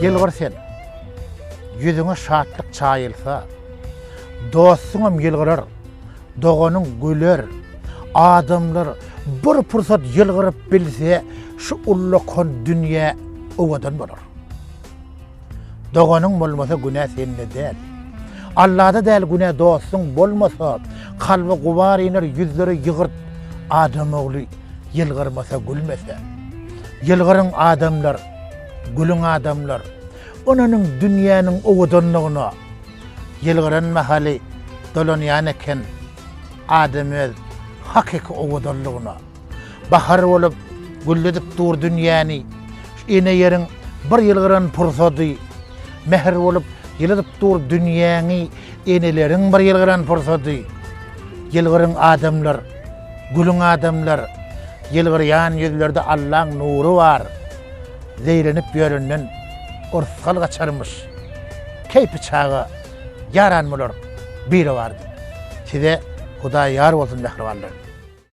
Ýylgyr sen. Ýüzüňe şatlyk çaýylsa, dostuňam ýylgyrar, doganyň güler. Adamlar bir pursat ýylgyryp bilse, şu ullakan dünýä owadan bolar. Doganyň bolmasa günä sende däl. Allada däl günä dostuň bolmasa, kalba gubar iner ýüzlere ýygyrt, adam ogly ýylgyrmasa gülmese. Ýylgyryň adamlar, gülüň adamlar, ynanyň dünýäniň owadanlygyna. Ýylgyran mahaly dolanýan eken adam öz hakyky owadanlygyna. Bahar bolup gülledip dur dünýäni, Şu ene ýeriň bir ýylgyran pursady. Mähir bolup ýyladyp dur dünýäňi, Eneleriň bir ýylgyran pursady. Ýylgyryň adamlar, gülüň adamlar, Ýylgyrýan ýüzlerde Allaň nury bar. Zeýrenip ýörenden yrsgal gaçarmyş. Keýpi çaga ýaran bolar Biribardan. Size Hudaý ýar bolsun mähribanlarym.